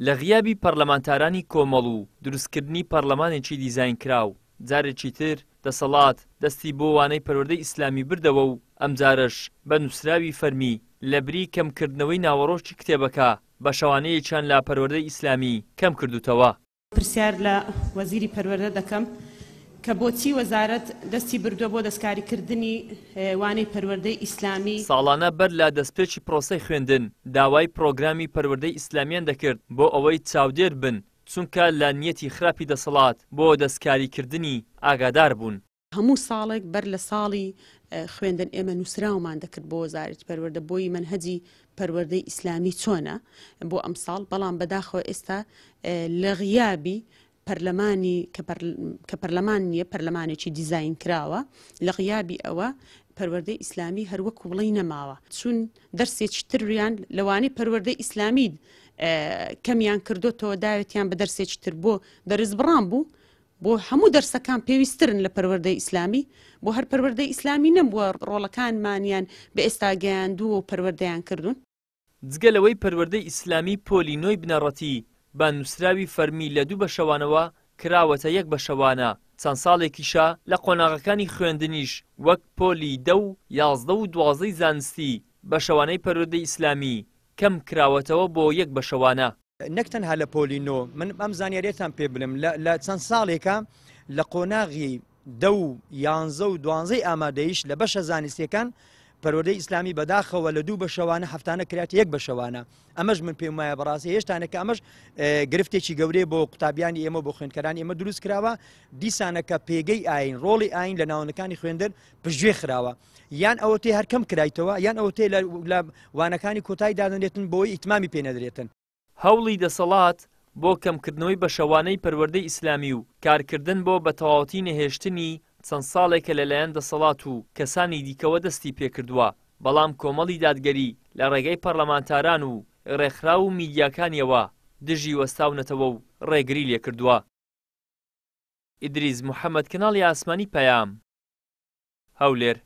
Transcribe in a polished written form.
لە غیابی پەرلەمانتارانی کۆمەڵ و دروستکردنی پەرلەمانێکی دیزاینکراو، جارێکی تر دەسەڵات دەستی بۆ وانەی پەروەردەی ئیسلامی بردەوە و ئەمجارەش بە نووسراوی فەرمی لەبری کەمکردنەوەی ناوەڕۆکی کتێبەکە، بەشەوانەیەکیان لە پەروەردەی ئیسلامی کەمکردووتەوە. پرسیار لە وەزیری پەروەردە دەکەم کە بۆچی وەزارەت دەستی بردووە بۆ دەستکاریکردنی وانەی پەروەردەی ئیسلامی؟ ساڵانە بەر لە دەستپێکی پرۆسەی خوێندن داوای پرۆگرامی پەروەردەی ئیسلامیان دەکرد بۆ ئەوەی چاودێر بن، چونکە لە نیەتی خراپی دەسەڵات بۆ دەستکاریکردنی ئاگادار بوون. هەموو ساڵێک بەر لە ساڵی خوێندن ئێمە نووسراومان دەکرد بۆ وەزارەتی پەروەردە بۆی مەنهەجی پەروەردەی ئیسلامی چۆنە بۆ ئەمساڵ، بەڵام بەداخەوە ئێستا لە غیابی پەرلەمانی کە پەرلەمان نییە، پەرلەمانێکی دیزاین کراوە، لە غیابی ئەوە پەروەردەی ئیسلامی هەر وەکو بڵێی نەماوە، چون دەرسێکی تریان لەوانەی پەروەردەی ئیسلامی کەمیان کردۆتەوە داوێتیان بە دەرسێکی تر بۆ دەرس بڕان بوو بۆ هەموو دەرسەکان پێویستترن لە پەروەردەی ئیسلامی، بۆ هەر پەروەردەی ئیسلامی نەبووە ڕۆڵەکانمانیان بە ئێستا گەیاندووە و پەروەردەیان کردوون. جگە لەوەی پەروەردەی ئیسلامی پۆلی نۆی بنەڕەتی بە نووسراوی فەرمی لە دوو بەشەوانەوە کراوەتە یەک بەشەوانە، چەند ساڵێکیشە لە قۆناغەکانی خوێندنیش وەک پۆلی دە و 11 و دوازدەی زانستی بەشەوانەی پەروەردەی ئیسلامی کەم کراوەتەوە بۆ یەک بەشەوانە. نەک تەنها لە پۆلی نۆ، من ئەم زانیاریەتان پێ بلێم لە چەند ساڵێکە لە قۆناغی دە و یانزە و دوانزەی ئامادەیش لە بەشە زانستیەکان پەروەردەی ئیسلامی بەداخەوە لە دوو بەشەوانە هەفتانە کرات یەک بەشەوانە ئەمەش من پێم وایە بەڕاستی هێشتانەکە ئەمەش گرفتێکی گەورەیە بۆ قوتابیانی ئێمە بۆ خوێندکارانی ئێمە دروست کراوە دیسانەکە پێگەی ئاین ڕۆڵی ئاین لە ناوەندەکانی خوێندن پشتگوێ خراوە یان ئەوەتێ هەر کەم کرایتەوە یان ئەوەتێ لە وانەکانی کۆتایی دادەنرێتن بۆی ئیتمامی پێ نەدرێتن. هەوڵی دەسەڵات بۆ کەمکردنەوەی بەشەوانەی پەروەردەی ئیسلامی و کارکردن بۆ بەتەواوەتی نەهێشتنی چەند ساڵێکە لەلایەن دەسەڵات و کەسانی دیکەوە دەستی پێکردووە، بەڵام کۆمەڵی دادگەری لە ڕێگەی پەڕلەمانتاران و ڕێکخراو و میدیاکانیەوە دژی وەستاونەتەوە و ڕێگری لێکردووە. ئیدریس محەمەد کەناڵی ئاسمانی پەیام. هەولێر.